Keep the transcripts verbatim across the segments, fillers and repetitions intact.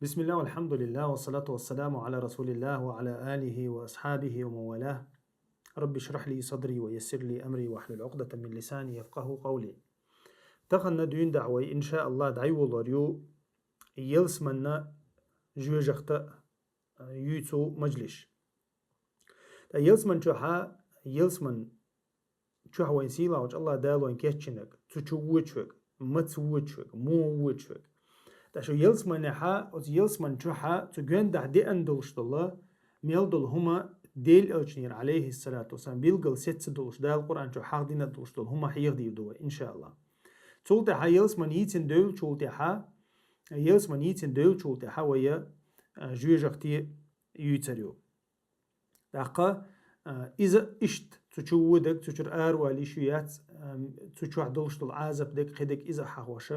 بسم الله والحمد لله والصلاة والسلام على رسول الله وعلى آله وأصحابه ومن والاه. رب اشرح لي صدري ويسر لي أمري واحلل عقدة من لساني يفقهوا قولي. Тахана дуьйна дахьа вай, иншааллахӀ, дӀайолор ю ялсаманна жоьжахати юьйцу мажлис. ТӀаккха ялсаман чухьа, ялсаман чухьа вайн сийлахьчу АллахӀ Дала вайн кечйинарг, цу чу воьдуш верг, маца воьдуш верг, муха воьдуш верг. ТӀаккха шу ялсаманехьа, оцу ялсаман чухьа, цу гоьнна дахьа деана долуш долу, мел долу хӀума Делан Элчанера, Ӏалайхиссалату вассалам, билггал сецна долуш, Дала Къуръан чу хьахдина долуш долу хӀума хьехадийр ду вай, иншааллахӀ. Цул тӀаьхьа ялсаман йийцина девллачул тӀаьхьа, ялсаман йийцина девллачул тӀаьхьа вай, а, жоьжахати юьйцур ю. ТӀаккха, а, иза иштта цу чу воьдург, цу чуьра аравала йиш ю яц, а, цу чохь долуш долу Ӏазап дерг, кхин дерг иза а хьахош,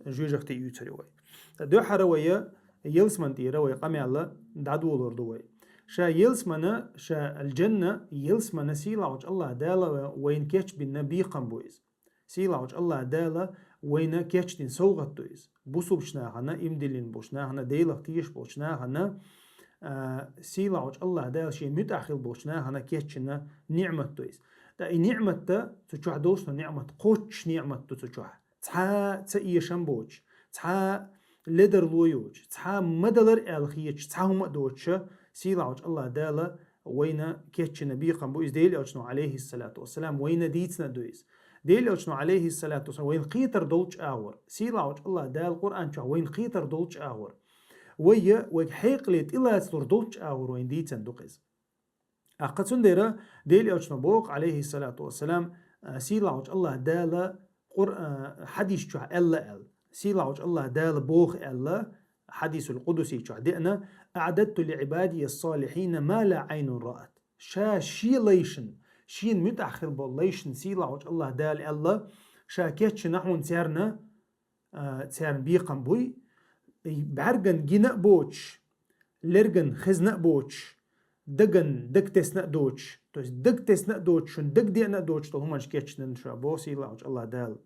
жоьжахати юьйцур ю вай. Ткъа дуьххьара вай ялсаман тӀера вай къамел дӀадолор ду вай. Ша ялсамана, ша алжанна, ялсамана сийлахьчу АллахӀ Дала вайна кечбина бекхам бу иза. Сийлахьчу АллахӀ Дала вайна кечдина совгӀат ду иза. Бусулбачу нахана, иман диллина болчу нахана, Делах тешаш болчу нахана, а, сийлахьчу АллахӀ Дала шен муьтӀахь хилла болчу нахана кечйина ниъмат ду иза. Ткъа и ниъмат дан, цу чохь долуш долу ниъмат кхоччуш ниъмат ду цу чохь. Цхьа а ца эшам боцуш, цхьа а ледарло йоцуш, цхьа а ма далара аьлла хеташ, цхьа хӀума а доцуш, сийлахьчу АллахӀ Дала вайна кечйина бекхам бу иза. Делан Элчано, Ӏалайхиссалату вассалам, вайна дийцина а ду иза. Делан Элчано, Ӏалайхиссалату вассалам, вайна кхетар долчу агӀор, сийлахьчу АллахӀ Дала Къуръан чохь вайна кхетар долчу агӀор, вай а, вайга хьекъале тӀелацалур долчу агӀор вайна дийцина ду-кх иза. ТӀаккха цундела Делан Элчано боху, Ӏалайхиссалату вассалам, а, сийлахьчу АллахӀ Дала Къур-, а, хьадис чохь аьлла аьлла. Сийлахьчу АллахӀ Дала боху аьлла, хьадисул къудси чохь деана: «أعددت لعبادي الصالحين ما لا عين رأت». Ша шен лайшна, шена муьтӀахь хилла болу лайшна сийлахьчу АллахӀ Дала аьлла, ша кечйина хьуна царна, а, царна бекхам буй, бӀаьргана гина а боцуш, лергана хезна а боцуш, дагана дагтесна а доцуш, то есть дагтесна а доцуш, шуна дагадеана а доцуш долу хӀуманаш кечдина шу боху сийлахьчу АллахӀ Дала.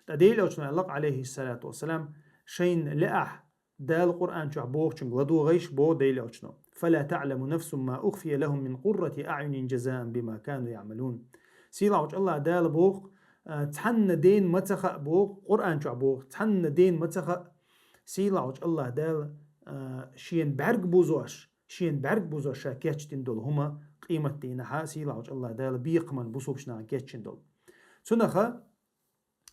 Ткъа Делан Элчано аьлла-кх, Ӏалайхиссалату вассалам, шайна лаахь Дала Къуръан чохь бохучуьнга ладогӀийша, боху Делан Элчано: «فلا تعلم نفس ما أخفي لهم من قرة أعين جزاء بما كانوا يعملون». Сийлахьчу АллахӀ Дала боху, а, цхьанна дена ма ца хаьа боху, Къуръан чохь боху, цхьанна дена ма ца хаьа, сийлахьчу АллахӀ Дала, а, шена бӀаьрг бузош, шена бӀаьрг бузош ша кечдина долу хӀума къематдийнахьа сийлахьчу АллахӀ Дала бекхаман бусулбачу нахана кечйина долу. Цунаха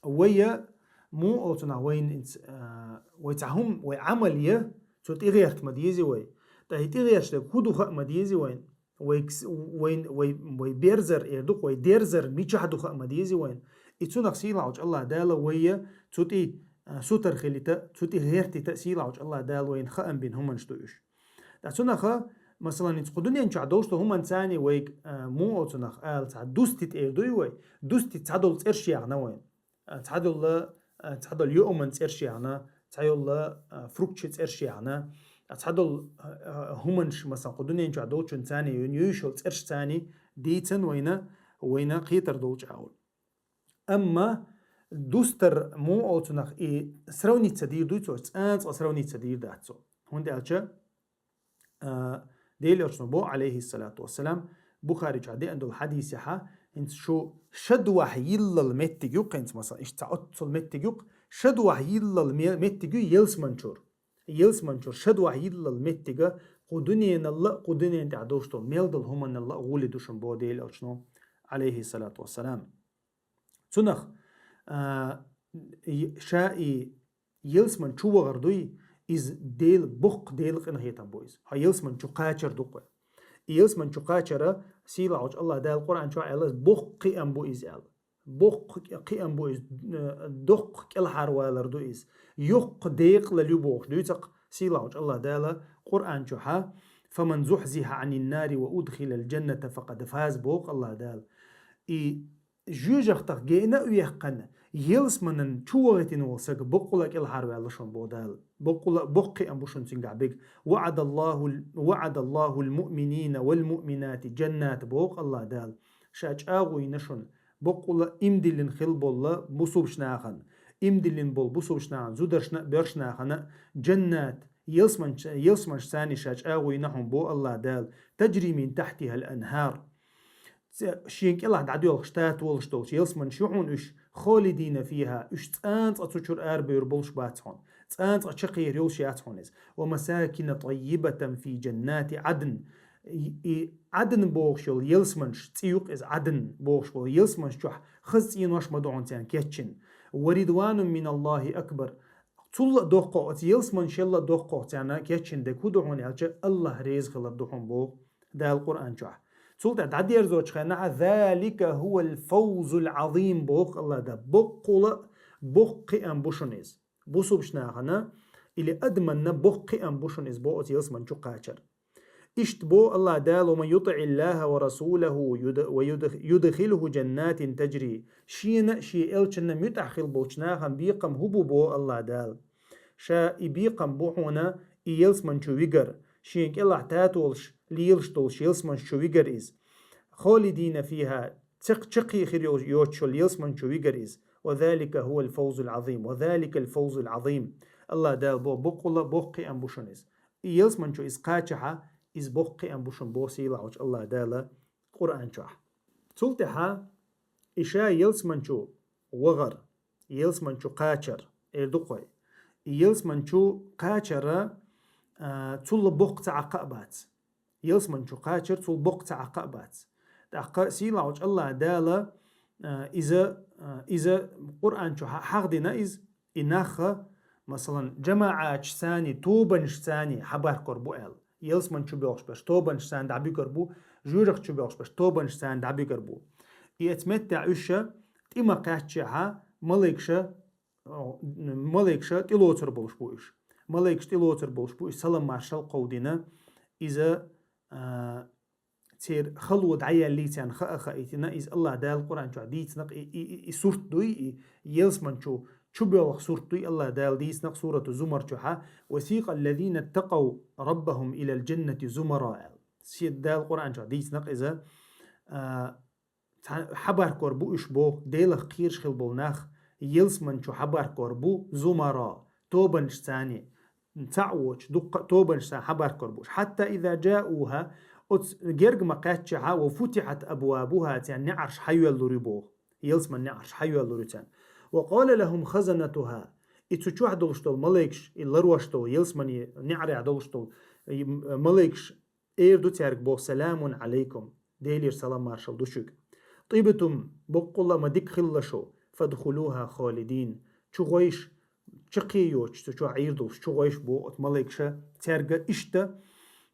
вай а, муха олу цунах, вайна инц-, а, вай цхьа хӀума, вай Ӏамал я, цу тӀегӀерта ма деза вай. Ткъа и тӀегӀерташ дерг хӀун ду хаа ма деза вайна. Вай кс-, вайн, вай, вай берзар эр ду-кх, вай дерзар мичахь ду хаа ма деза вайна. И цунах сийлахьчу АллахӀ Дала вай а цу тӀе, а, сутара хилийта, цу тӀе гӀертийта сийлахьчу АллахӀ Дала вайна хаам бина хӀуманаш ду уьш. Ткъа цунаха, масалан, иза кху дуьнен чохь долуш долу хӀуманца вайга, а, муха олу цунах ала, цхьа дустица эр дуй вай, дустица цхьадолу цӀерш яьхна вайна. А, цхьадолу, а, цхьадолу йоаман цӀерш яьхна, цхьайолу, а, фруктийн цӀерш яьхна, а, цхьадолу, а, а, хӀуманаш, масалан, кху дуьнен чохь долчунца, вайна юьйш йолу цӀершца дийцина вайна, вайна кхетар долчу агӀор. Амма дустар муха олу цунах и сравнить ца дийр дуй цо, цкъа а цкъа сравнить ца дийр дац цо. ХӀунда аьлча, а, Делан Элчано боху, Ӏалайхиссалату вассалам, Бухари чохь деана долу хьадисехьа, хӀинца шу шадвахь йиллал меттиг ю-кх, хӀинца, масалан, иштта цхьа оццул меттиг ю-кх, шадвахь йиллал ме-, меттиг ю ялсаман чуьра. Ялсаман чуьра шадвахь йиллал меттига кху дуьненалла а, кху дуьнен тӀехь долуш долу мел долу хӀуманналла а гӀоли ду шуна, боху Делан Элчано, Ӏалайхиссалату вассалам. Цунах, а, и, ша и ялсаман чу вахар дуй, иза Дела, боккха Делан къинхетам бу иза. Хьо ялсаман чу кхачар ду-кх вай. И ялсаман чу кхачара сийлахьчу АллахӀ Дала Къуръан чохь аьлла, боккха кхиам бу иза аьлла. Боккха кхиам бу иза, э, доккха кӀелхьарвалар ду иза. Йоккха декъалалла ю бохуш дуьйцу-кх сийлахьчу АллахӀ Дала Къуръан чохьа: «فمن زحزح عن النار وأدخل الجنة فقد فاز», боху АллахӀ Дала. И жоьжахатех гена а ваьккхина, ялсаманан чу вахийтина волу саг баккъала а кӀелхьарваьлла шуна, боху Дала. Баккъала а боккха кхиам бу шуна цуьнгахь берг. «وعد الله ال-، وعد الله المؤمنين والمؤمنات جنات», боху АллахӀ Дала. Ша чӀагӀо йина шуна, баккъала а иман диллина хилла болу бусулбачу нахана, иман диллина болу бусулбачу нахана, зударшна а, боьршачу нахана а, джаннат, Ялсманча-, ялсманашца ша чӀагӀо йина хьона боху Аллах Дала, таджри мин тахьтихал анхӀар. Ц-, шен кӀелахь дӀадоьлхуш татолаш долуш ялсманаш ю хьуна уьш, холидина фиха, уьш цкъа а цкъа цу чуьра арабевр болуш бац хьуна, цкъа а цкъа чаккхе хир йолуш яц хьуна иза. Ва масакина таййибатан фи джаннати Ӏадн. И, и Ӏадн бохуш йолу ялсманаш, цӀе ю-кх иза Ӏадн бохуш болу ялсманаш чохь хаза цӀенош ма ду хьуна царна кечйина. Ва ридванун миналлахи акбар. Цул а доккхо, оцу ялсманашел а доккхо царна кечйина дерг хӀун ду хьуна аьлча, Аллах реза хилар ду хьуна боху Дала Къуръан чохь. Цул тӀаьхьа дӀадерзочу хенахь, залика хӀувал фавзул Ӏазим боху Аллах Дала. Боккъала а боккха кхиам бу шуна иза. Бусулбачу нахана или адаманна боккха кхиам бу шуна иза боху оцу ялсмани чу кхачар. Иштта боху Аллах Дала: «Ва ман ютиӀиллаха ва расулаху юд-, ва юд-, юдхилху джаннатин таджри». Шена а, шен элчанна а муьтӀахь хилла болчу нахана бекхам хӀун бу боху Аллах Дала. Ша и бекхам бу хьуна и ялсмани чу вигар, шен кӀелахь татолаш лелаш долуш ялсмани чу вигар иза. Холидина фиха, цекх-, чаккхе хир йо-, йоцуш йолу ялсмани чу вигар иза. «Ва залика хӀувал фавзул Ӏазим, ва заликал фавзул Ӏазим». Аллах Дала боху, боккъала а боккха кхиам бу шуна иза. И ялсмани чу иза кхачахьа, иза боккха кхиам бу шуна боху сийлахьчу Аллах Дала Къуръан чохь. Цул тӀаьхьа и ша ялсмани чу вахар, ялсмани чу кхачар, эр ду-кх вай. И ялсмани чу кхачара, а, цул а боккха цхьа Ӏаккха а бац. Ялсмани чу кхачар цул боккха цхьа Ӏаккха а бац. ТӀаккха сийлахьчу Аллах Дала, а, иза, а, иза Къуръан чу хьа-, хьахдина иза, и нахха, масалан, джамаӀаташца, тобанашца хьабахкор бу аьлла. Ялсмани чу боьлхуш берш тобанашца дӀабуьгур бу, жоьжахати чу боьлхуш берш тобанашца дӀабуьгур бу. И оцу меттехь уьш тӀе ма кхаьччехьа, малайкаша, малайкаша тӀелоцур болуш бу уьш. Малайкаша тӀелоцур болуш бу уьш, салам-маршалла кховдийна, иза, а, церан хало дӀаеллий царна хаа хаийтина, иза Аллах Дала Къуръан чохь дийцина-кх и, и, и, и сурт дуй, и ялсмани чу, чу боьлху сурт дуй, Аллах Дала дийцина-кх Сурату Зумар чохьа: «Ва сикъал лазина ттакъав раббахум илал джаннати зумара», аьлла. Се-, Дала Къуръан чохь дийцина-кх иза, а, цхьа-, хьабахкор бу уьш боху, Делах кхоьруш хилла болу нах, ялсмани чу хьабахкор бу зумара, тобанашца, цхьаъ воцуш, дуккха а тобанашца хьабахкор бу уьш. Хьатта иза джауха, оцу герга ма кхаьччехьа, ва футихьат абвабуха, церан неӀарш хьайоьллур ю боху. Ялсмани неӀарш хьайоьллур ю царна. Ва къала лахум хазанатуха, и цу чохь долуш долу малайкаш, и ларош долу, ялсмани неӀарехь долуш долу, и м-, малайкаш эр ду цаьрга боху: «Саламун Ӏалайкум, Делера салам-маршалла ду шуьга. Тибтум, боккъала а ма дика хилла шу, фадхулуха холидин, чу гӀойша, чаккхе йоцуш, цу чохь Ӏийр долуш, чу гӀойша», боху оцу малайкаша цаьрга. Иштта,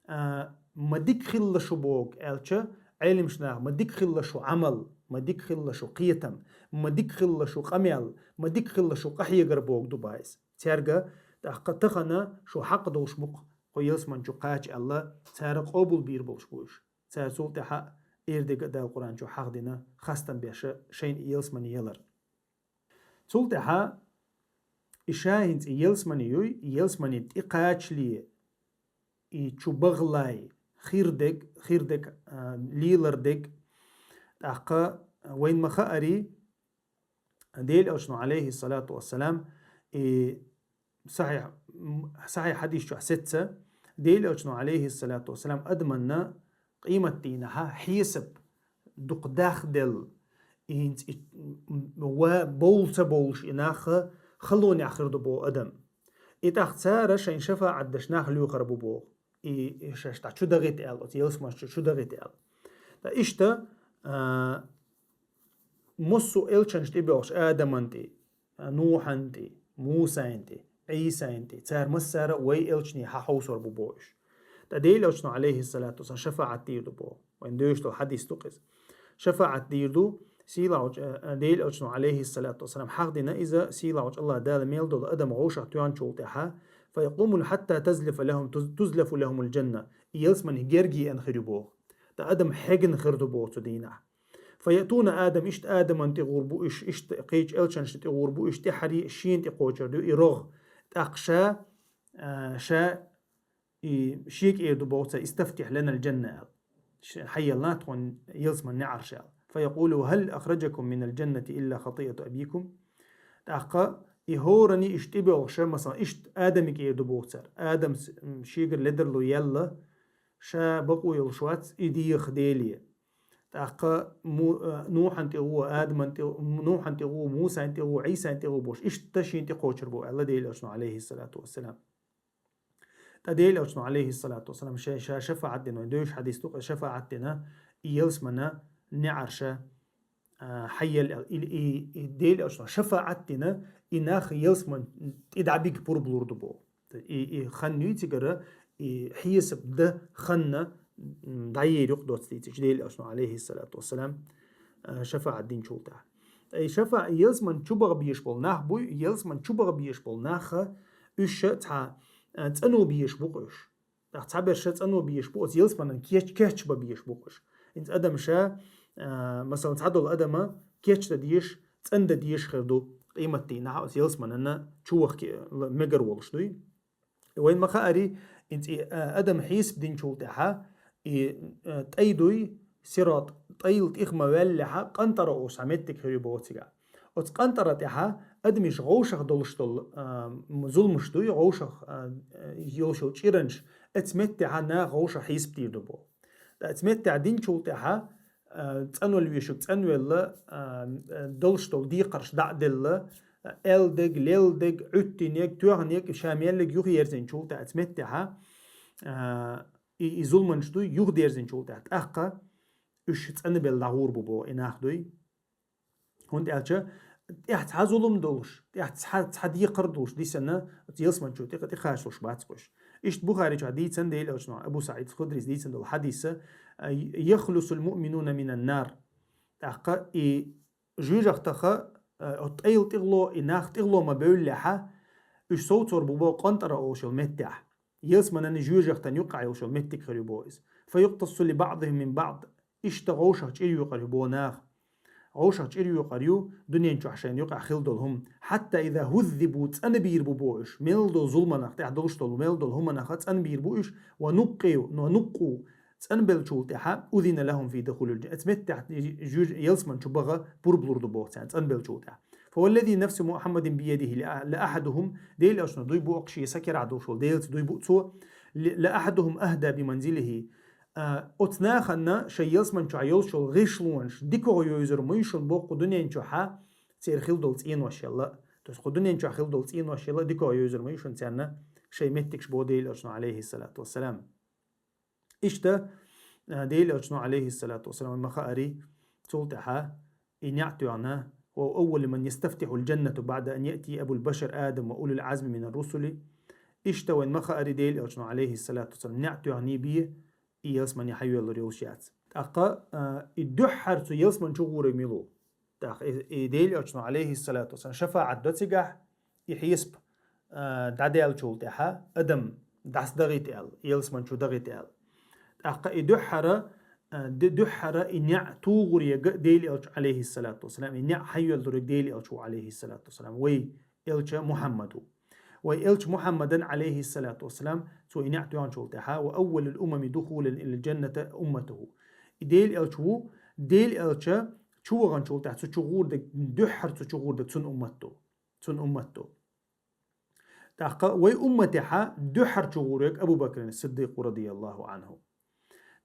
а, ма дика хилла шу боху аьлча, Ӏеламнаха: «Ма дика хилла шу Ӏамал, ма дика хилла шу кхетам, ма дика хилла шу къамел, ма дика хилла шу къахьегар», боху ду бах иза цаьрга. ТӀаккха тахана шу хьакъ долуш бу-кх кху ялсмани чу кхача аьлла, цара къобалбийр болуш бу уьш. Цара цул тӀаьхьа эр дерг а Дала Къуръан чу хьахдина, хастам беш шайна и ялсмани ялар. Цул тӀаьхьа и ша хӀинца и ялсмани юй, и ялсмани тӀе кхачале, и чу бахале хир дерг, хир дерг, а, лелар дерг. ТӀаккха вайна ма хаари, Делан Элчано, Ӏалайхиссалату вассалам, и сахьихь, м, сахьихь хьадис чохь сецца, Делан Элчано, Ӏалайхиссалату вассалам, адаманна къематдийнахьа хьесап дукха дахделла, и хӀинца и, м, м, ва бовла ца бовлуш и нах халонехь хир ду боху адам. И тӀаккха цара шайн шафаӀат деш нах лоьхур бу боху. И, и шаьш дӀа чу дахийта аьлла, оцу ялсмани чу чу дахийта аьлла. Ткъа иштта, а, массо а элчанаш тӀе боьлхуш, Адаман тӀе, Нухьан тӀе, Мусайн тӀе, Ӏийсайн тӀе, цара массара а вай элчане хьахьовсор бу боху уьш. Ткъа Делан Элчано, Ӏалайхиссалату вассалам, шафаӀат дийр ду боху. Вайн доьшуш долу хьадис ду-кх иза. ШафаӀат дийр ду, сийлахьчу, э, Делан Элчано, Ӏалайхиссалату вассалам, хьахдина иза, сийлахьчу Аллах Дала мел долу адам гӀовшах тоьхначул тӀаьхьа, фаякумул хьатта тазлифа лахум, туз-, тузлафу лахумул джанна. И ялсмани герга еана хир ю боху. Ткъа адам хьегна хир ду боху цу дийнахь. Фаятуна Адам, иштта Адаман тӀе гӀур бу уьш, иштта кхечу элчанашна тӀе гӀур бу уьш, тӀаьххьара шена тӀе кхочур ду и рогӀ. ТӀаккха ша, а, ша и шега эр ду боху цара: «Истафтихь ланал джанна», аьлла. Ш-, хьаелла тхуна ялсмани неӀарш аьлла. Фаякулу: «Хьал ахраджакум минал джаннати илла хатиату абикум?» ТӀаккха И хӀорани иштта тӀебоьлхуш, масала, иштта Адамига эр ду боху цара. Адамс, м, шегара ледарло яьлла, ша бакъо йолуш вац, и деха Деле. ТӀаккха Му-, а, Нухьан тӀе гӀо, Адаман тӀе, Нухьан тӀе гӀо, Мусан тӀе гӀо, Ӏийсан тӀе гӀо бохуш, иштта шена тӀекхочур бу, аьлла Делан Элчано, алейхиссалату вассалам. Ткъа Делан Элчано, алейхиссалату вассалам, ша, ша шафаӀат дина, вайн доьшуш хьадис ду, шафаӀат дина, и ялсаманин неӀарш, а, хьайял, и, и, и Делан Элчано шафаӀат дина, и нах ялсамани тӀе дӀабига пурба лур ду боху. И, и хан юй цигара, и хьесап дан хан, м, дӀаер юкъа доцца дийцича Делан Элчано, алейхиссалату вассалам, а, шафаӀат динчул тӀаьхьа. И шафа-, ялсамани чу баха безаш болу нах буй, ялсамани чу баха безаш болу нах, уьш цхьа, а, цӀано безаш бу-кх уьш. ТӀаккха цхьаберш цӀано безаш бу, оцу ялсаманин кеч-, кечбан безаш бу-кх уьш. ХӀинца адам ша, а, масала, цхьадолу адама кечдан дезаш, цӀандан дезаш хир ду, къематдийнахь оцу ялсаманина чу ваха ке-, ла-, мегар волуш дуй. Вайн ма-хаъара, хӀинца и, а, адам хьесап динчул тӀаьхьа, и, а, тӀай дуй, сират, тӀайл тӀех ма ваьллехьа, къантӀара олуш цхьа меттиг хир ю боху цигахь. Оцу къантӀара тӀехь адамаш вовшах долуш долу, а, м, зуламаш дуй, вовшах, а, а, йолуш йолу чӀиранаш, оцу меттехь наха вовшах хьесап дийр ду боху. Ткъа оцу меттехь динчул тӀаьхьа, а, цӀанвала везарг цӀанвелла, а, а, долуш долу декхарш дӀа а делла, а, аьлларг, лелларг, Ӏуьттинарг, тоьхнарг, ша мел ерг юхаерзинчул тӀаьхьа оцу меттехь, а, и, и зуламаш дуй юхадерзинчул тӀаьхьа, тӀаккха уьш цӀанбелла дӀагӀур бу боху и нах дуй. ХӀунда аьлча тӀехь цхьа зулам долуш, тӀехь цхьа, цхьа декхар долуш дисина, оцу ялсамани чу тӀе-, тӀекхачалуш бац-кх уьш. Иштта Бухари чохь дийцина Делан Элчано, Абу СаӀид Худрис дийцина долу хьадис, а, «Яхлусул муъминуна минан нар». ТӀаккха и жоьжахатех, а, оцу тӀайл тӀехула, и нах тӀехула ма бевллехьа, уьш совцор бу боху къантӀара олуш йолу меттехь. Ялсаманин жоьжахатин юккъехь йолуш йолу меттиг хир ю боху иза. «Фа юхтассу ли баъдихим мин баъд». Иштта вовшах чӀир йоькъур ю боху наха. Вовшах чӀир йоькъур ю дуьнен чохь шайна юкъахь хилла долу хӀума. «Хьатта иза хӀуззибу», цӀанбийр бу боху уьш. Мел долу зуламанах, тӀехь долуш долу мел долу хӀуманах цӀанбийр бу уьш. «Ва нукъу», «ва нукъу», цӀанбеллачул тӀаьхьа, «узина лахум фи духулил джан-». Оцу меттехь жуьж-, ялсамани чу баха пурба лур ду боху царна цӀанбеллачул тӀаьхьа. «Фа валлази нафсу Мухаммадин биядихи ла, ла ахадухум», Делан Элчано дуй бу-кх, шен са керахь долуш волу Делаца дуй бу цо, «ла ахадухум ахда би манзилихи». А, оцу нахана шайн ялсамани чохь йолуш йолу гӀишлонаш дикаго йовзур ма ю шуна боху кху дуьнен чохь церан хилла долу цӀенош елла. То есть кху дуьнен чохь хилла долу цӀенош елла дикаго йовзур ма ю шуна царна шайн меттигаш боху Делан Элчано, алейхиссалату вассалам. Иштта, а, Делан Элчано, алейхиссалату вассалам, ма-хаъара, цул тӀаьхьа и неӀ тоьхна, «Ва аввалу ман ястафтихул джанната баъда ан яътия абул башар Адам ва улул азми минар русули». Иштта вайн ма-хаъара Делан Элчано, алейхиссалату вассалам, неӀ тоьхний бен, и ялсамани хьайоьллур йолуш яц. ТӀаккха, а, и дуьххьара цу ялсамани чу гӀург мила ву? ТӀаккха и, и Делан Элчано, алейхиссалату вассалам, шафаӀат до цигахь, и хьесап, а, дӀадаьллачул тӀаьхьа адам дӀасадахийта аьлла, ялсамани чу дахийта аьлла. ТӀаккха и дуьххьара, а, ди-, дуьххьара и неӀ тухур ерг Делан Элча, алейхиссалату вассалам, и неӀ хьайоьллур ерг Делан Элча ву, алейхиссалату вассалам, вай Элча Мухьаммад ву. Вай Элча Мухьаммадан, алейхиссалату вассалам, цо и неӀ тоьхначул тӀаьхьа, «ва аввалул умами духулан илал джаннати умматуху». И Делан Элча ву, Делан Элча чу ваханчул тӀаьхьа цу чу гӀур дерг, дуьххьара цу чу гӀур дерг цуьнан уммат ду. Цуьнан уммат ду. ТӀаккха вай умматехь дуьххьара чу гӀур ерг Абу Бакр ас-Сиддикъ, радияллаху анху.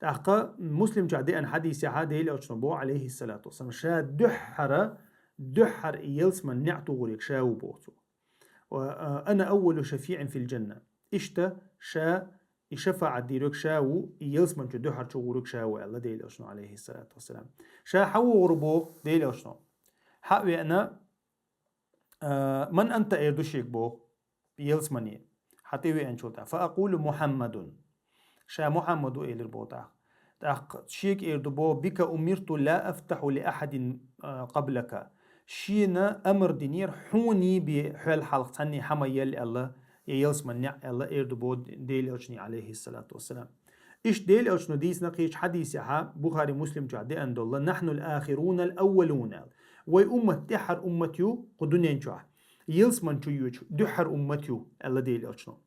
ТӀаккха Муслим чохь деана хьадисехь Делан Элчано боху, алейхиссалату вассалам, ша дуьххьара, дуьххьара и ялсамани неӀ тухур ерг ша ву боху цо. Ва, а, «Ана аввалу шафиӀин фил джанна». Иштта ша и шафаӀат дийр ерг ша ву, и ялсамани чу дуьххьара чу гӀур ерг ша ву, аьлла Делан Элчано, алейхиссалату вассалам. Ша хьан вогӀур боху Делан Элчано? Хьа а веана, а, «Ман анта?» эр ду шега боху, ялсамане, хьан тӀевеанчул тӀаьхьа. «Фа акъулу Мухьаммадун». Ша Мухьаммад ву элира боху тӀаккха. ТӀаккха шега эр ду боху: «Бика умирту ла афтахьу ли ахадин, а, къаблака». Шена амр динера хьуний бен хьол хьалха цхьанний хьан ма елла аьлла, я ялсамани неӀ аьлла, эр ду боху Делан Элчане, алейхиссалату вассалам. Иштта Делан Элчано дийцина кхечу хьадисехь, Бухари, Муслим чохь деана долу: «Нахьнул ахирунал аввалун», аьлла. Вай уммат тӀаьххьара уммат ю кху дуьнен чохь. Ялсамани чу йоьдуш дуьххьара уммат ю, аьлла Делан Элчано.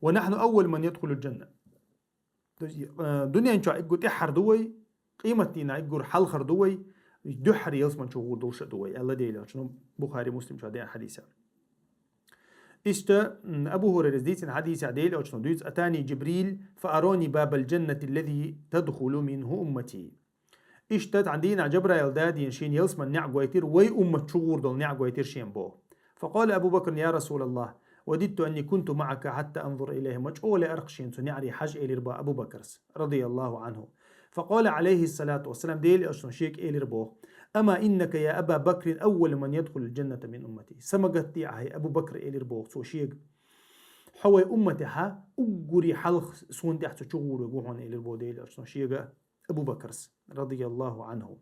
«Ва нахьну аввалу ман ядхулул джанна». То есть, э, дуьнен чохь уггар тӀаьххьара ду вай, къематдийнахь уггар хьалхара ду вай, дуьххьара ялсамани чу гӀур долуш а ду вай, аьлла Делан Элчано Бухари, Муслим чохь деана хьадисехь. Иштта, м, Абу Хурайрас дийцина хьадисехь Делан Элчано дуьйцу: «أتاني جبريل فأراني باب الجنة الذي تدخل منه أمتي». Иштта цхьана дийнахь Жабраил дадийна шена ялсаманин неӀ гойтира, вай уммат чу гӀур долу неӀ гойтира шена боху. فقال أبو بكر: يا رسول الله، وددت أني كنت معك حتى أنظر إليها. Ма чӀогӀа лаьара-кх шена цу неӀаре хьажа, элира боху Абу Бакарс, رضي الله عنه. فقال عليه الصلاة والسلام, Делан Элчано шега элира боху: أما إنك يا أبا بكر أول من يدخل الجنة من أمتي. Са ма гатде ахь, хӀай Абу Бакр, элира боху цо шега. Хьо вай умматехь уггаре хьалха суна тӀехь цу чу гӀур верг ву хьуна, элира боху Делан Элчано шега Абу Бакарс, رضي الله عنه.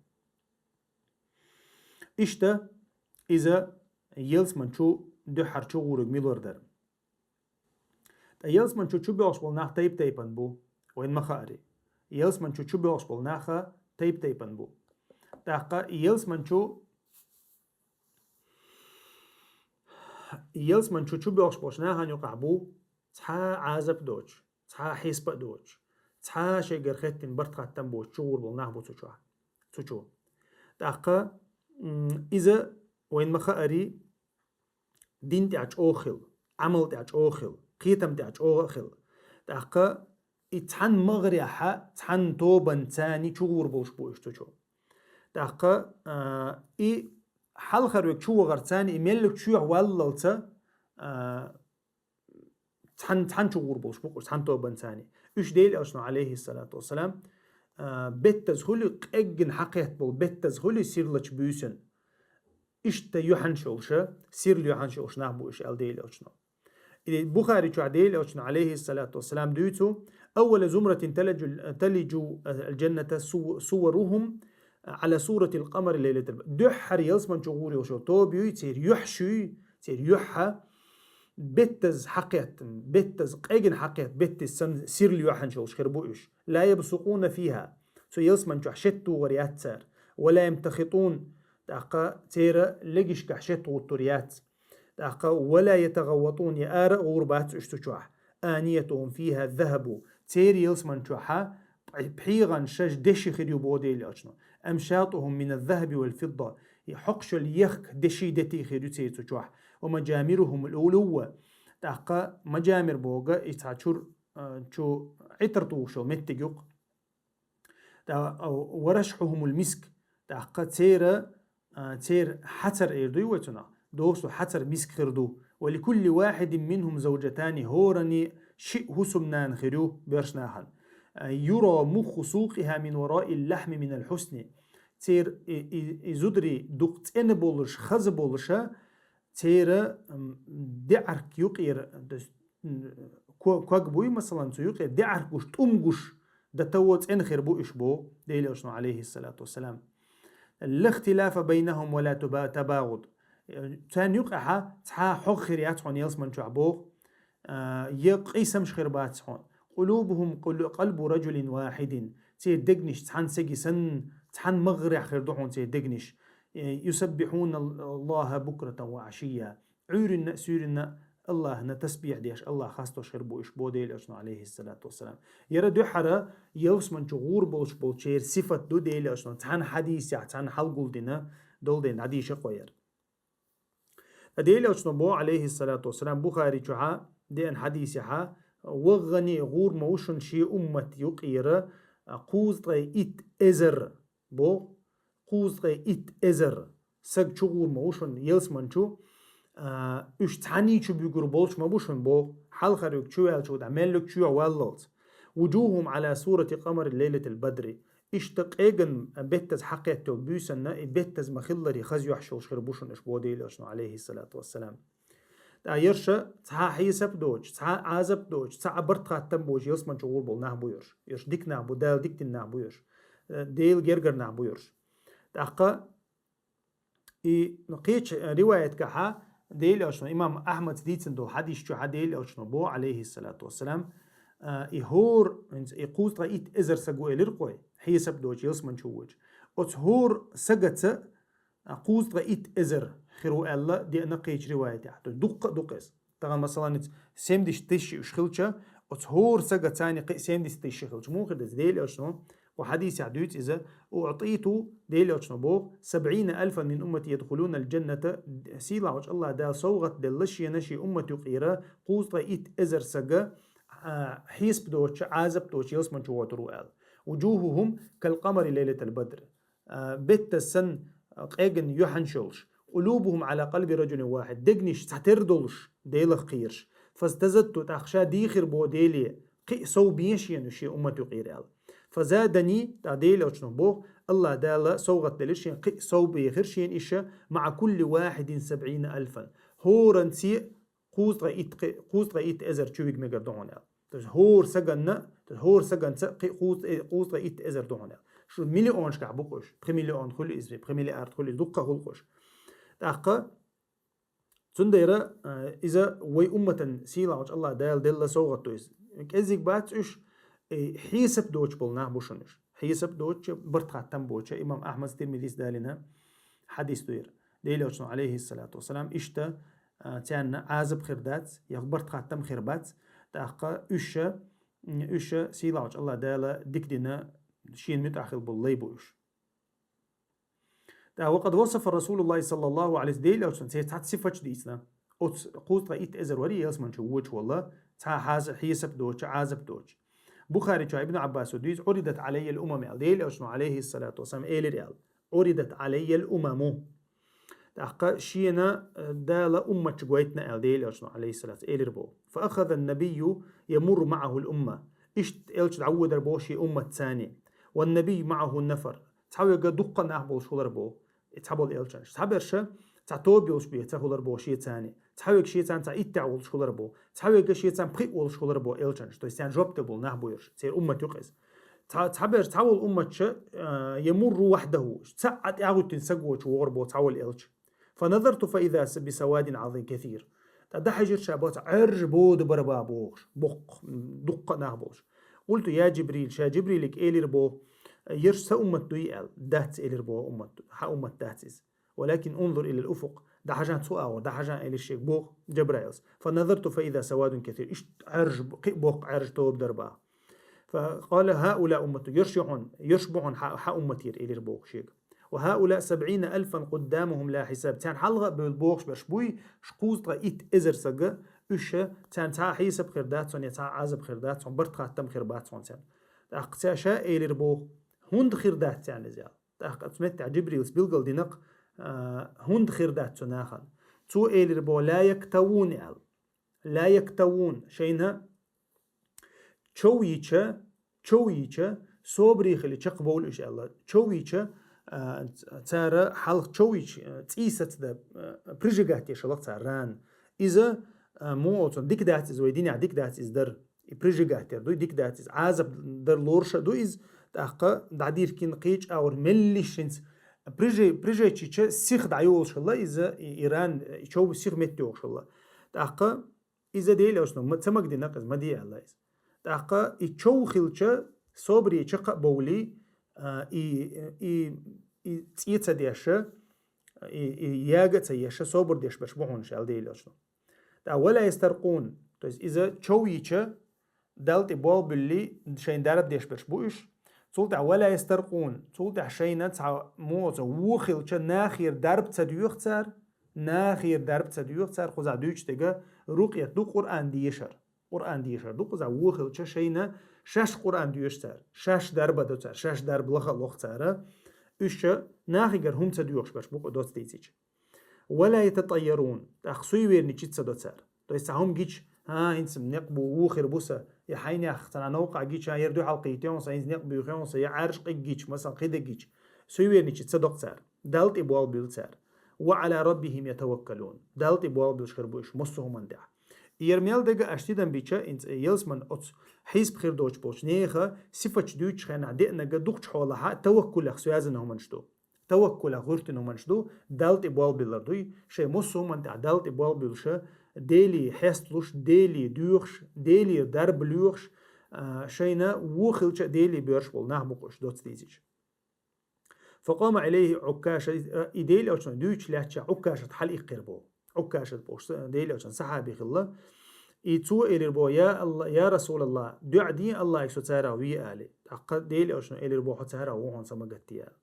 Иштта иза ялсамани чу дуьххьара чу гӀур верг мила вар дара. Ткъа ялсамани чу чубоьлхуш болу нах тайп-тайпана бу, вайна ма хаъара. Ялсамани чу чубоьлхуш болу нах тайп-тайпана бу. ТӀаккха ялсамани чу, ялсамани чу чубоьлхуш болчу нахана юкъахь бу цхьа а Ӏазап а доцуш, цхьа а хьесап а доцуш, цхьа а шайгара хеттина барт-хаттам боцуш чу гӀур болу нах бу цу чохь, цу чу. ТӀаккха, м, иза, вайна ма хаъара, дин тӀехь чӀогӀа хила, Ӏамал тӀехь чӀогӀа хила, кхетам тӀехь чӀогӀа а хила. ТӀаккха и цхьана магӀарехь, цхьана тобанца чу гӀур болуш бу уьш цу чу. ТӀаккха, а, и хьалхара верг чу вахарца и меллиг чоьхьа валлалца, а, цхьана, цхьана чу гӀур болуш бу уьш, цхьана тобанца. Уьш Делан Элчано, عليه الصلاة والسلام, а, беттаза хуьлу, къеггина хьакхетта болу беттаза хуьлу сирлачу буьйсанна. Иштта юьхьанаш йолуш, сирла юьхьанаш йолуш нах бу уьш, аьлла Делан Элчано. И Бухари чохь Делан Элчано, عليه الصلاة والسلام, дуьйцу: أول زمرة تلج، تلج الجنة سو-، صورهم على صورة القمر ليلة البدر. Дуьххьара ялсамани чу гӀур йолуш йолу тоба юй, церан юьхьаш юй, церан юьхьа беттаза хьакхетта, беттаза къегина хьакхетта, беттаза санна сирла юьхьанаш йолуш хир бу уьш. لا يبصقون فيها. Цу ялсамани чохь шеттагӀор яц цара. ولا يمتخطون. ТӀаккха церан легашкахь шеттагӀуттур яц. ТӀаккха ولا يتغوطون, я ара а гӀур бац уьш цу чохь. آنيتهم فيها ذهب. Церан ялсамани чохь пхьегӀан шаьш деши хир ю боху Делан Элчано. أمشاطهم من الذهب والفضة. И хьокхуш йолу ехк деши дети хир ю церан цу чохь. ومجامرهم الألوة. ТӀаккха мажамир боху и цхьа чуьра, а, чу Ӏитар тухуш йолу меттиг ю-кх. ТӀа-, а, ورشحهم المسك. ТӀаккха церан, а, церан хьацар эр дуй вай цунах, дохуш долу хьацар миск хир ду. ولكل واحد منهم زوجتان, хӀоранна шиъ хӀусамнана хир ю боьрша нахана. А, يرى مخ سوقها من وراء اللحم من الحسن. Церан и, и, и зударий дукха цӀена болуш, хаза болуша, церан, м, деӀарг юкъера, то есть, м, ко-, ког буй, масалан, цу юкъера деӀарг гуш, тӀум гуш, до того цӀена хир бу уьш боху Делан Элчано, عليه الصلاة والسلام. لا اختلاف بينهم ولا تبا-، تباغض. Царна юкъахь цхьа хьогӀ хир яц хьуна ялсамани чохь боху, а, я къийсамаш хир бац хьуна. قلوبهم قل-، قلب رجل واحد. Церан дегнаш цхьана стеган санна, цхьана магӀарехь хир ду хьуна церан дегнаш. يسبحون الله بكرة وعشيا. Ӏуьйранна а, суьйранна а АллахӀна тасбихь деш, АллахӀ хастош хир бу уьш боху Делан Элчано, عليه الصلاة والسلام. Яра дуьххьара ялсамани чу гӀур болуш болчеран сифат ду Делан Элчано цхьана хьадисехь, цхьана хьалгулдина, долу ден дӀадийша кхо яра. Делан Элчано боху, عليه الصلاة والسلام, Бухари чохь деана хьадисехь: вахана а гӀур ма ву шуна шен уммат юкъера кхузткъе итт эзар, боху, кхузткъе итт эзар саг чу гӀур ма ву шуна ялсамани чу, а, уьш цхьаьний чу буьгур болуш ма бу шуна боху, хьалхара верг чу ваьллачул тӀаьхьа меллиг чоьхьа валлалц. وجوههم على صورة قمر ليلة البدر. Иштта къеган беттаза хьакхетта йолу буьйсанна и беттаза ма-хиллара хаза юьхьаш йолуш хир бу шуна уьш боху Делан Элчано, عليه الصلاة والسلام. ТӀаккха ерш цхьа хьесап доцуш, цхьа Ӏазап доцуш, цхьа а барт-хаттам боцуш ялсамани чу гӀур болу нах бу ерш. Ерш дика нах бу, Дала дика дина нах бу ерш. Э, Делан гергара нах бу ерш. ТӀаккха и кхечу риваятехь Делан Элчано, имам Ахьмада дийцина долу хьадис чохь Делан Элчано боху, عليه الصلاة والسلام, а, и хӀора, хӀинца и кхузткъе итт эзар саг ву элира кхой, хьесап доцуш ялсамани чу воьдуш. Оцу хӀора сагаца а, кхузткъе итт эзар хир ву аьлла деана кхечу риваятехь. То есть дуккха а ду-кх иза. Тахана, масалан, ицу семьдесят тысяч уьш хилча, оцу хӀора сагаца кхин а семьдесят тысяч хилча, муха хир деза? Делан Элчано Ва хьадисехь дуьйцу иза: «أعطيت», Делан Элчано боху, «سبعين ألفا من أمتي يدخلون الجنة», сийлахьчу Аллах Дала совгӀат делла шена шен уммат юкъера кхузткъе итт эзар сага, а, хьесап доцучу, Ӏазап доцучу ялсамани чу гӀоттур ву аьлла. «وجوههم كالقمر ليلة البدر». А, беттан санна, а, къеган юьхьанаш йолуш. «قلوبهم على قلب رجل واحد», дегнаш цхьатера долуш, Делах кхоьруш. «فازددت», тӀаккха ша дийхира боху Деле, кхин а сов бен шена шен уммат юкъера аьлла. «فزادني», тӀаккха Делан Элчано боху, Аллах Дала совгӀат делира шена, кхин а сов бехира шена иша, «مع كل واحد سبعين ألفا». ХӀоранца кхузткъе итт кхи-, кхузткъе итт эзар чу вига мегар ду хьуна аьлла. То есть хӀора саганна, то есть хӀора саганца кхи-, кхузткъе, кхузткъе итт эзар ду хьуна аьлла. Шу миллионашкахь бу-кх уьш, пхи миллион хуьлу иза, пхи миллиард хуьлу иза, дуккха хуьлу-кх уьш. ТӀаккха цундела, э, иза вай умматан сийлахьчу Аллах Дала делла совгӀат ду иза. КӀеззиг бац уьш, э, хьесап доцуш болу нах бу шуна уьш. Хьесап доцучу, барт-хаттам боцучу, имам Ахьмад, Тирмизис далийна хьадис ду иза. Делан Элчано, алейхиссалату вассалам, иштта, а, царна Ӏазап хир дац, я барт хаттам хир бац, тӀаккха уьш, м, уьш сийлахьчу Аллах Дала дика дина, шена муьтӀахь хила болу лай бу уьш. ТӀаккха «وقد وصف رسول الله صلى الله عليه وسلم», Делан Элчано церан цхьацца сифаташ дийцина. Оцу кхузткъе итт эзар вари ялсамани чу вочу волла, цхьа хьаса-, хьесап доцучу, Ӏазап доцучу. Бухари чохь Ибн Ӏаббаса дуьйцу: «عرضت علي الأمم», аьлла, Делан Элчано, алейхиссалату вассалам, элира аьлла. «عرضت علي الأمم». ТӀаккха шена, э, Дала умматаш гойтина аьлла, Делан Элчано, алейхиссалату, элира боху. «فأخذ النبي يمر معه الأمة». Иштта Элча дӀавоьдура боху шен уммат царна. «والنبي معه نفر». Цхьаверг дуккха нах болуш хилар боху. И цхьаболу элчанаш. Цхьаберш цхьа тоба йолуш бен ца хилар боху шен царна. Цхьаверг шен царна цхьа иттех волуш хилар боху. Цхьаверг шен царна пхиъ волуш хилар боху элчанаш. То есть царна жоп де болу нах бу ерш. Церан уммат ю-кх иза. Цхьа, цхьаберш цхьаволу умматаш, а, «يمر وحده». Цхьаъ тӀаьхьахӀуьттина стаг воцуш вогӀур боху цхьаволу элча. «فنظرت فإذا بسواد عظيم كثير». ТӀаккха дӀахьаьжира ша боху, цхьа Ӏаьржа бода бара бан бохуш. Боккха, м, дуккха а нах болуш. «قلت يا جبريل», ша Жибрилига элира боху, ерш сан уммат дуй аьлла. Дац, элира боху, уммат, хьан уммат дац иза. «ولكن انظر إلى الأفق». ДӀахьажахьа цу агӀор, дӀахьажахьа, элира шега боху Жабраилс. «فنظرت فإذا سواد كثير». Иштта Ӏаьржа, кхин а боккха Ӏаьржа тоба дара бан. «فقال هؤلاء أمتك». Ерш ю хьуна, ерш бу хьуна хьан, хьан умматера, элира боху шега. «وهؤلاء سبعين ألفا قدامهم لا حساب». Царна хьалха а бевлла бохуш берш буй, ш-, кхузткъе итт эзар сага, уьш, царна цхьа а хьесап хир дац хьуна, я цхьа а Ӏазап хир дац хьуна, барт-хаттам хир бац хьуна царна. ТӀаккха цара ша элира боху, хӀунда хир дац царна иза аьлла. ТӀаккха оцу меттехь Жибрилс билгал динакх, а, хӀунда хир дац цу нахана. Цо элира боху: «لا يكتوون», аьлла. «لا يكتوون», шайна чов йича, чов йича, собаре хилла чекхбовлу уьш аьлла. Чов йича, а, цара хьалха чов йича, а, цӀий сацадан, а, прижигать деш хилла-кх цара рана. Иза, а, муха оцунна дика дац иза, вай динехь дика дац иза дар. И прижигать дер дуй, дика дац иза. Ӏазап дар лоруш а ду иза, тӀаккха дӀадиркина кхечу агӀор меллиш хӀинца прижи-, прижечича сиха дӀайолуш хилла иза, и, и рана, и чов сиха меттайохуш хилла. ТӀаккха иза Делан Элчано ма-, ца магадинакх иза, ма де аьлла иза. ТӀаккха и чов хилча, собаре чекх а бовлий, а, и, и, и цӀе ца деша, и, и яга а ца еша, собар деш берш бу хьуна уьш аьлла Делан Элчано. ТӀаккха «ولا يسترقون», то есть иза чов йича, Далла тӀе болх буьллий, шайна дарба деш берш бу уьш. Цул тӀаьхьа «ولا يسترقون», цул тӀаьхьа шайна цхьа муха цо вон хилча, нахера дарба ца доьху цара, нахера дарба ца доьху цара, кхузахь дуьйцуш дерг рукъят ду, Къуръан дешар. Къуръан дешар ду кхузахь вон хилча шайна, шаьш Къуръан доьшу цара, шаьш дарба до цара, шаьш дарба лаха а лоху цара. Уьш нахегара хӀума ца доьхуш берш бу-кх доцца дийцича. «ولا يتطيرون», тӀаккха суеверничать ца до цара. То есть цхьа хӀума гича, хӀа, хӀинца некъ бу, вон хир бу сан, я хьайнех цхьана новкъахь гича, яра дуьхьал кхийтта хьуна сан, хӀинца некъ буьйху хьуна сан, я Ӏаьржа къиг гича, масалан, кхидерг гича. Суеверничать ца до-кх цара. Далла тӀе болх буьллу цара. «وعلى ربهم يتوكلون». Далла тӀе болх буьллуш хир бу уьш массо а хӀуманна тӀехь. И яра мел дерг аша тидам бича, хӀинца ялсамани оцу хьесап хир доцуш болчу нехан сифаташ дуьйцучу хенахь деанарг дукхачу хьолахь таваккулех связанный хӀуманаш ду. Таваккулех гӀуьртина хӀуманаш ду, Далла тӀе болх биллар дуй, шайн массо а хӀуманна тӀехь Далла тӀе болх буьллуш, Деле хьесталуш, Деле доьхуш, Делера дарба лоьхуш, а, шайна вон хилча а Деле боьрзуш болу нах бу-кх уьш доцца дийцича. «فقام إليه عكاشة», и Делан Элчано дуьйцуш лаьттачохь Ӏуккашат хьалаиккхира боху. Ӏуккашат бохуш Делан Элчанан сахьаби хилла. И цо элира боху: «Я Алла, я Расулаллах, дуӀа де Аллахьа, со царах ве», — аьлла. ТӀаккха Делан Элчано элира боху: «Хьо царах ву, хьуна са ма гатде», — аьлла.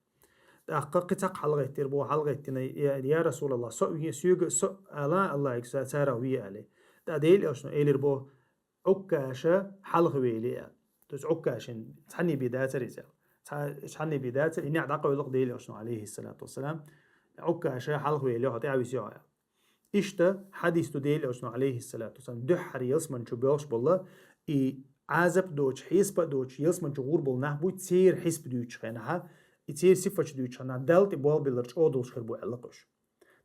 ТӀаккха кхин цхьа хьалагӀеттира боху, хьалагӀеттина: «Я, я Расулаллах, со а ве, соьга а, со а ала Аллахьа, со царах ве», — аьлла. ТӀаккха Делан Элчано элира боху: «Ӏуккаша хьалха велий», — аьлла. То есть Ӏуккашин цхьанне бен дацара иза аьлла. Цхьа-, цхьанне бен дацара, и неӀ дӀакъовла-кх Делан Элчано, алейхиссалату вассалам. «Ӏуккаша хьалха велий, хьо тӀаьхьа висий хьо», — аьлла. Иштта хьадис ду Делан Элчано, алейхиссалату вассалам, дуьххьара ялсамани чу боьлхуш болу, и Ӏазап а доцуш, хьесап а доцуш, ялсамани чу гӀур болу нах буй, церан хьисап дуьйцучу хенахьа, и церан сифаташ дуьйцучу хенахь, Далла тӀе болх билларг чӀогӀа долуш хир бу аьлла-кх уьш.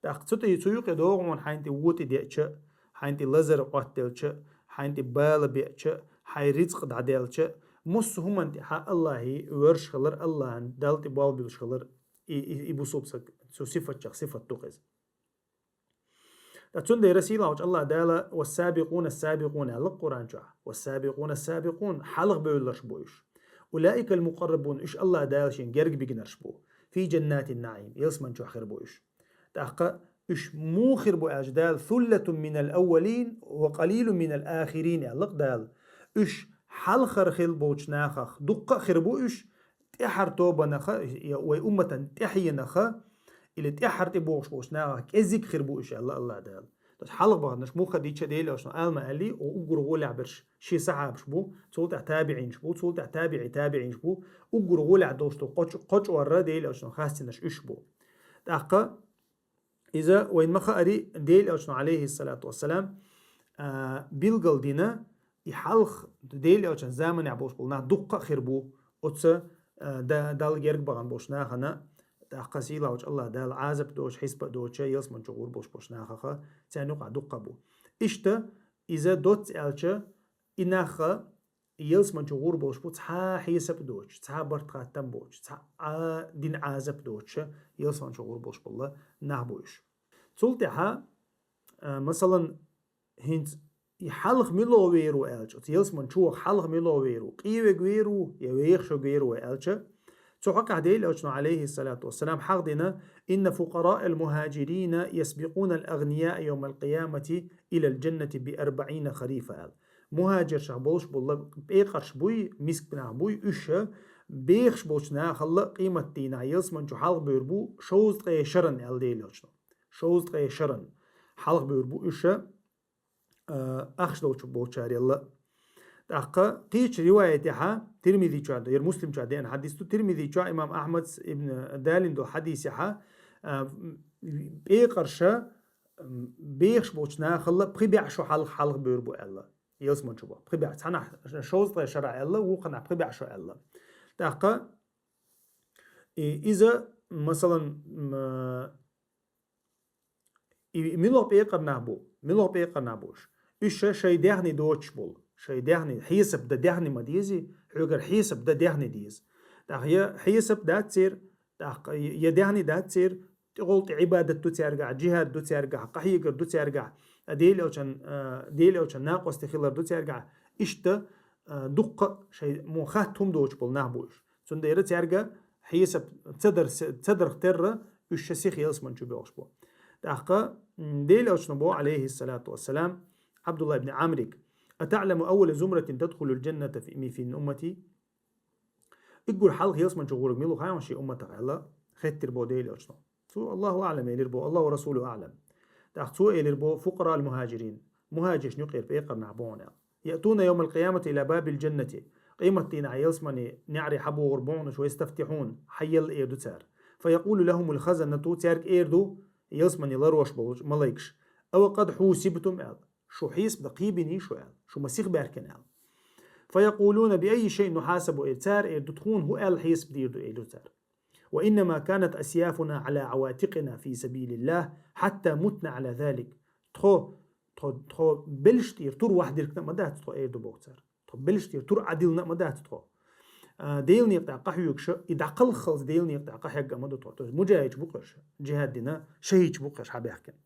ТӀаккха цу тӀе, цу юкъе догӀу хьуна хьайна тӀе вон тӀе деъча а, хьайна тӀе лазар къоттаделча а, хьайна тӀе бала беъча а, хьайн рицкъ дӀадаьлча а, массо а хӀуманна тӀехьа Аллахье воьрзуш хилар, Аллахьан Далла тӀе болх буьллуш хилар, и, и, и бусулба стаг цу сифатех сифат ду-кх иза. Ткъа цундела сийлахьчу Аллахь Дала: «Вассабикъуна ссабикъун», — аьлла Къуръан чохь. «Вассабикъуна ссабикъун», хьалха бевлларш бу уьш. «Улаикал мукъаррабун», уьш Аллахь Дала шен герга бигнарш бу. «Фи джаннатин наӀим», ялсамани чохь хир бу уьш. ТӀаккха уьш муха хир бу аьлча Дала: «Суллатун минал аввалин ва къалилун минал ахирин», — аьлла-кх Дала. Уьш хьалхара хилла болчу нахах дуккха а хир бу уьш, тӀаьхьара тобанах, я вай умматан тӀаьхьенах, или тӀаьхьара тӀебогӀуш болчу нахах кӀеззиг хир бу уьш, аьлла Аллахь Дала. То есть хьалха баханарш муха дича Делан Элчано ала ма аьллий, уггар гӀолехь берш шен сахьабаш бу, цул тӀаьхьа табиӀинаш бу, цул тӀаьхьа табиӀи табиӀинаш бу, уггар гӀолехь долуш долу кхо чу-, кхо чкъор Делан Элчано хастийнарш уьш бу. ТӀаккха иза вайна ма-хаъара, Делан Элчано, алейхиссалату вассалам, а, билгал дина, и хьалха Делан Элчан заманехь болуш болу нах дуккха а хир бу оцу, а, да-, Далла герга бахана болчу нахана, тӀаккха сийлахьчу Аллахь Дала Ӏазап доцуш, хьисап доцуш, ялсамани чу гӀур болуш болчу нахаха, царна юкъахь дуккха а бу. Иштта иза доцца аьлча, и нахха ялсамани чу гӀур болуш бу, цхьа хьесап доцуш, цхьа барт-хаттам боцуш, цхьа а дина Ӏазап доцуш, ялсамани чу гӀур болуш болу нах бу уьш. Цул тӀаьхьа, а, масалан, хӀинца и хьалха мила вер ву аьлча, оцу ялсамани чу ваха хьалха мила вер ву, къевега вер ву я вехаш верг ву аьлча, цу хьокъехь Делан Элчано, алейхиссалату вассалам, хьахдина: «Инна фукъараал мухаджирина ясбикъунал агънияа йовмал къиямати илал джаннати би арбаӀина харифа», — аьлла. Мухаджиршах болуш болу пекъарш буй, миска нах буй, уьш бехаш болчу нахалла къематдийнахь ялсамани чу хьалха бевр бу шовзткъе шаран, аьлла Делан Элчано. Шовзткъе шаран хьалха бевр бу уьш, а, ахча долчу болчарелла. ТӀаккха кхечу риваятехьа, Тирмизи чохь, яра Муслим чохь деана хьадис ду, Тирмизи чохь имам Ахьмад ибн Далин долу хьадисехьа, а, пекъарша, м, бехаш болчу нахалла пхи бӀе шо хьалха, хьалха бевр бу аьлла. Ялсамани чу бу. Пхи бӀе, цхьанахь шовзткъе шарахь аьлла, вукханахь пхи бӀе шо аьлла. ТӀаккха, и, иза, масалан, м, и муьлха пекъар нах бу, муьлха пекъар нах бу уьш. Уьш ша шайн даьхни доцуш болу, шайн даьхни, хьесап дан даьхни ма дезий, хьоьгара хьесап дан даьхни деза. ТӀаккха я хьесап дац церан, тӀаккха я даьхни дац церан, тӀехула тӀе Ӏибадат ду цаьргахь, джихӀад ду цаьргахь, къахьегар ду цаьргахь, а, Делан Элчан, а, Делан Элчан накъостий хилар ду цаьргахь, иштта, а, дуккха а шайн муха хатта хӀума доцуш болу нах бу уьш. Цундела цаьрга хьесап ца дар-, ца дарх терра, уьш ша сиха ялсамани чу боьлхуш бу. ТӀаккха, м, Делан Элчано боху, алейхиссалату вассалам, Абдулла ибн Амрига: «АтаӀламу аввала зумратин тадхулул джанната фи, ми фин уммати?» Уггар хьалха ялсамани чу гӀург мила ву хаьий хьуна шен умматах аьлла, хеттира боху Делан Элчано. Цо: «Аллаху аӀлам», — элира боху, «Аллаху ва расулуху аӀлам». ТӀаккха цо элира боху: «Фукъараал мухаджирин». Мухаджиршна юкъера пекъар нах бу хьуна аьлла. «Яътуна йовмал къиямати ила бабил джаннати». Къематдийнахь ялсамани неӀаре хьабогӀур бу хьуна уьш, «ва ястафтихьун», хьаелла эр ду цара. «Фаякъулу лахумул хазанату», цаьрга эр ду ялсамани ларош болчу малайкаш: «Ава къад хьусибтум», — аьлла. «Шу хьесап дан кхийбиний шу?» — аьлла. «Шу ма сиха баьхкина?» — аьлла. «Фаякъулуна би аййи шайъин нухьасабу», — эр, цара эр ду, тхуна хӀун аьлла хьесап дийр ду, эр ду цара. «Ва иннама канат асйафуна Ӏала Ӏаватикъина фи сабилиллах, хьатта мутна Ӏала залик». Тхо, тхо, тхо белш тӀера тур вахьдиркна а ма дац тхо, эр ду боху цара. Тхо белш тӀера тур Ӏадилна а ма дац тхо. А, Делан некъа тӀехь къахьоьгуш, и дӀакхалххалц Делан некъа тӀехь къахьегна а ма ду тхо. То есть муджахӀидаш бу-кх уьш, джихӀад дина, шахӀидаш бу-кх уьш хьабаьхкина.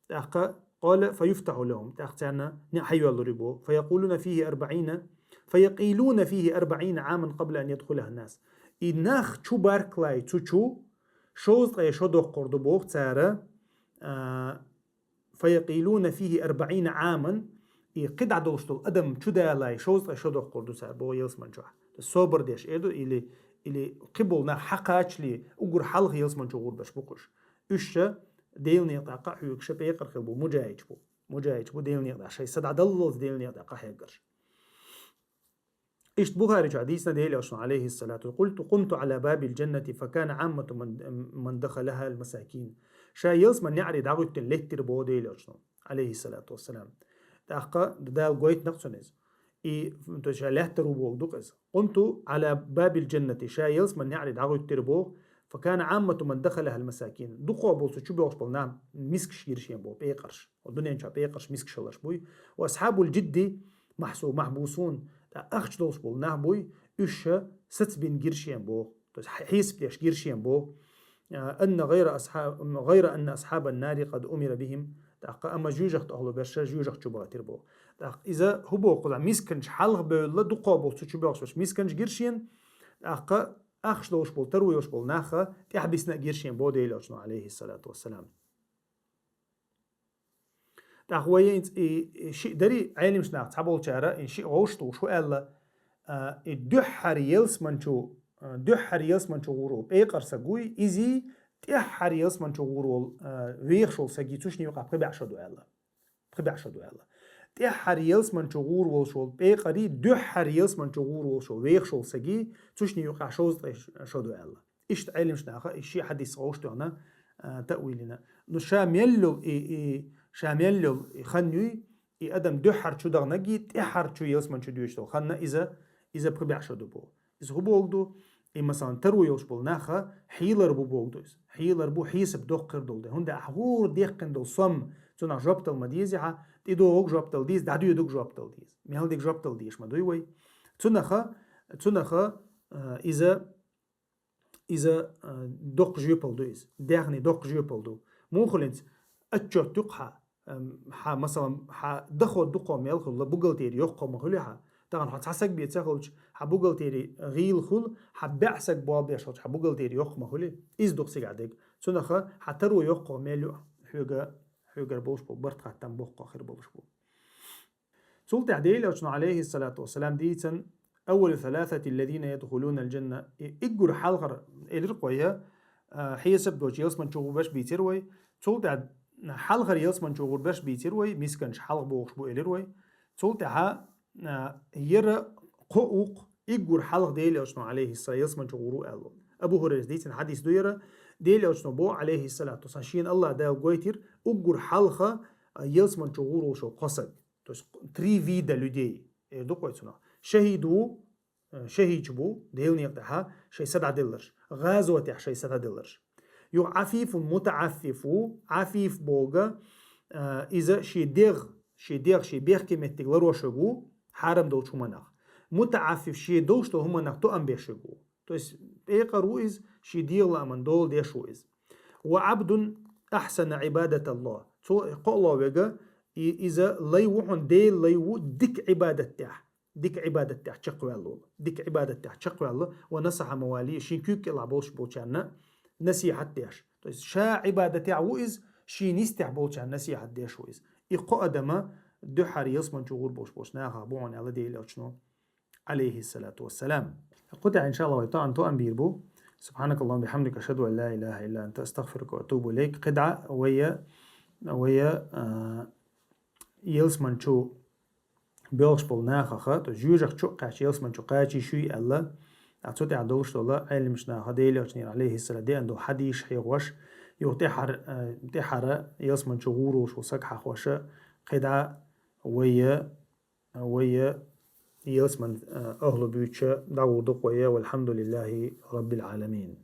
ТӀаккха, къала фаюфтахьу лахум, тӀаккха царна неӀ хьайоьллур ю боху. Фаякъулуна фихи арбаӀина, фаякъилуна фихи арбаӀина Ӏаман къабла ан ядхулахун нас. И нах чу баркаллай цу чу, шовзткъе шо доккхур ду боху цара, а, фаякъилуна фихи арбаӀина Ӏаман, И кхидӀа долуш долу адам чудалай шовзткъе шо доккхур ду цара боху ялсаман чохь. Собар деш эр ду или, или кхиболу нах хьакхачале уггар хьалха ялсаман чу гӀур берш бу-кх уьш. Уьш ша Делан некъа тӀаккха а хьоьгуш ша пекъар хилла бу, муджахӀидаш бу. МуджахӀидаш бу Делан некъа тӀаккха, шайн са дӀадаллалц Делан некъа тӀаккха хьеггарш. Иштта Бухари чохь дийцина Делан Элчано, алейхиссалату: «Къулту къумту ала бабил джаннати, факана Ӏаммату ман, ман дахалаха аль-масакин». Ша ялсаман неӀаре дӀагӀуьттина леттира боху Делан Элчано, алейхиссалату вассалам. ТӀаккха Дала гойтина-кх цунна иза. И, то есть, ша лаьттар ву боху ду-кх иза. «Къумту ала бабил джаннати», ша ялсаман неӀаре дӀагӀуьттира боху, «факана Ӏаммату ман дахалаха аль-масакин». Дукха болу цу чу боьлхуш болу нах мискаш гира шен боху, пекъарш. Хьо дуьнен чохь пекъарш мискаш хиларш буй. «Ва асхьабул джидди махьсу-, махьбусун». ТӀаккха ахча долуш болу нах буй, уьш ша сацбина гира шен боху. То есть хьесап деш гира шен боху. «Анна гӀайра асхьа-, гӀайра анна асхьабан нари къад умира бихим». ТӀаккха, амма жоьжахатин охьалуш берш ша жоьжахати чу бахийтира боху. ТӀаккха иза хӀун боху, кхузахь мисканаш хьалха бевлла, дукха болу цу чу боьлхуш берш мисканаш гира шена. ТӀаккха ахча долуш болу, таро йолуш болу нах тӀаьхьа бисна а гира шен боху Делан Элчано, алейхиссалату вассалам. ТӀаккха вай и, и, и шиъ дарий, Ӏеламнах цхьаболчара и шиъ гӀовш тухуш хӀу аьлла, а, и дуьххьара ялсаман чу, а, дуьххьара ялсаман чу гӀур волу пекъар саг вуй, изий, тӀаьххьара ялсаман чу гӀур волу, а, вехаш волу сагий, цу шинна юкъахь пхи бӀе шо ду аьлла. Пхи бӀе шо ду аьлла. ТӀаьххьара ялсаман чу гӀур волуш волу пекъарий, дуьххьара ялсаман чу гӀур волуш волу вехаш волу сагий, цу шинна юкъахь шовзткъе шо ду аьлла. Иштта Ӏеламнаха и ши хьадис гӀовш тоьхна, а, таъвил йина. Ну, ша мел йолу и, и, ша мел йолу и хан юй, и адам дуьххьара чу даханаргий, тӀаьххьара чу ялсаман чу доьдуш долу хан а иза, иза пхи бӀе шо ду боху. Иза хӀун боху ду? И, масалан, таро йолуш болу нах хьелар бу боху ду иза. Хьелар бу, хьесап доккха хир долу дела. ХӀунда аьлча хӀора деккхина долу сом, цунах жоп дала ма деза хьан, тӀедогӀург жоп дала деза, дӀадоьдург жоп дала деза. Мел дерг жоп дала дезаш ма дуй вай. Цунаха, цунаха, а, иза Иза, а, доккха жоьпалла ду иза. Даьхни доккха жоьпалла ду. Муха хилла, отчёт ю-кх хьан, ам, хьан, масалан, хьан доход дукха мел хуьлу, бухгалтери йоккха ма хуьлу хьан. Тахана хьо цхьа саг бен ца хилча, хьан бухгалтери гӀийла хуьлу, хьан бӀе саг болх беш хилча, хьан бухгалтери йоккха ма хуьлу. Иза ду-кх цигахь дерг. Цунаха хьан таро йоккха мел ю, хьоьга, хьоьгара болуш болу барт-хаттам боккха хир болуш бу. Цул тӀаьхьа Делан Элчано, алейхиссалату вассалам, дийцина: «Аввалу саласати аллазина ядхулуна аль-джанна». И уггар хьалхара, элира-кх вай, а, хьесап доцуш ялсаман чу гӀур берш бийцира вай. Цул тӀаьхьа хьалхара ялсаман чу гӀур берш бийцира вай, мисканаш хьалха бохуш бу, элира вай. Цул тӀаьхьа, а, яра кхо ву-кх уггар хьалха Делан Элчано, алейхиссалам, ялсаман чу гӀур ву аьлла. Абу Хурайрас дийцина хьадис ду яра, Делан Элчано боху, алейхиссалату вассалам, шена Аллах Дала гойтира уггар хьалха, а, ялсаман чу гӀур волуш волу кхо саг. То есть три вида людей, эр ду-кх вай цунах. ШахӀид ву, э, шахӀидаш бу, Делан некъа тӀехь шайн са дӀаделларш, гӀазотехь шайн са дӀаделларш. Юха Ӏафифун мутаӀаффиф ву, Ӏафиф боху, э, иза шен дегӀ, шен дегӀ, шен бехке меттиг ларош верг ву, хьарам долчу хӀуманах. МутаӀаффиф шен долуш долу хӀуманах тоам беш верг ву. То есть пекъар ву иза, шен дегӀан лааман дола деш ву иза. «Ва Ӏабдун ахьсана Ӏибадаталлах». Цо кхоалгӀа верг, и, иза лай ву хьуна, Делан лай ву дика Ӏибадат тӀехь. Дика Ӏибадат тӀехь чекхваьлла волу. Дика Ӏибадат тӀехь чекхваьлла, «ва насахьа мавали», шен куьйга кӀелахь болуш болчарна насихьат деш. То есть ша Ӏибадатехь ву иза, шен йистехь болчарна насихьат деш ву иза. И кхо адам дуьххьара ялсаман чу гӀур болуш болчу нахах бу хьуна аьлла Делан Элчано, алейхиссалату вассалам. Кху тӀехь, иншаллах, вай тоам, тоам бийр бу. Субханакаллахумма бихамдика, ашхаду ан ла илаха илла анта, астагфирука ва атубу илейк. КхидӀа вай, вай, а, ялсаман чу боьлхуш болу нахаха, то есть жоьжахати чу а кхаьчча, ялсаман чу кхачийша юй аьлла, а цу тӀехь долуш долу Ӏеламнаха, Делан Элчанера, алейхиссалам, деана долу хьадисаш хьехош, юха тӀаьххьара, а, тӀаьххьара ялсаман чу гӀур волуш волу саг хьахоша, кхидӀа вай, вай ялсаман, а, охьалуш буьйцуш дӀагӀур ду-кх вай, валхьамдулиллахи раббил Ӏаламин.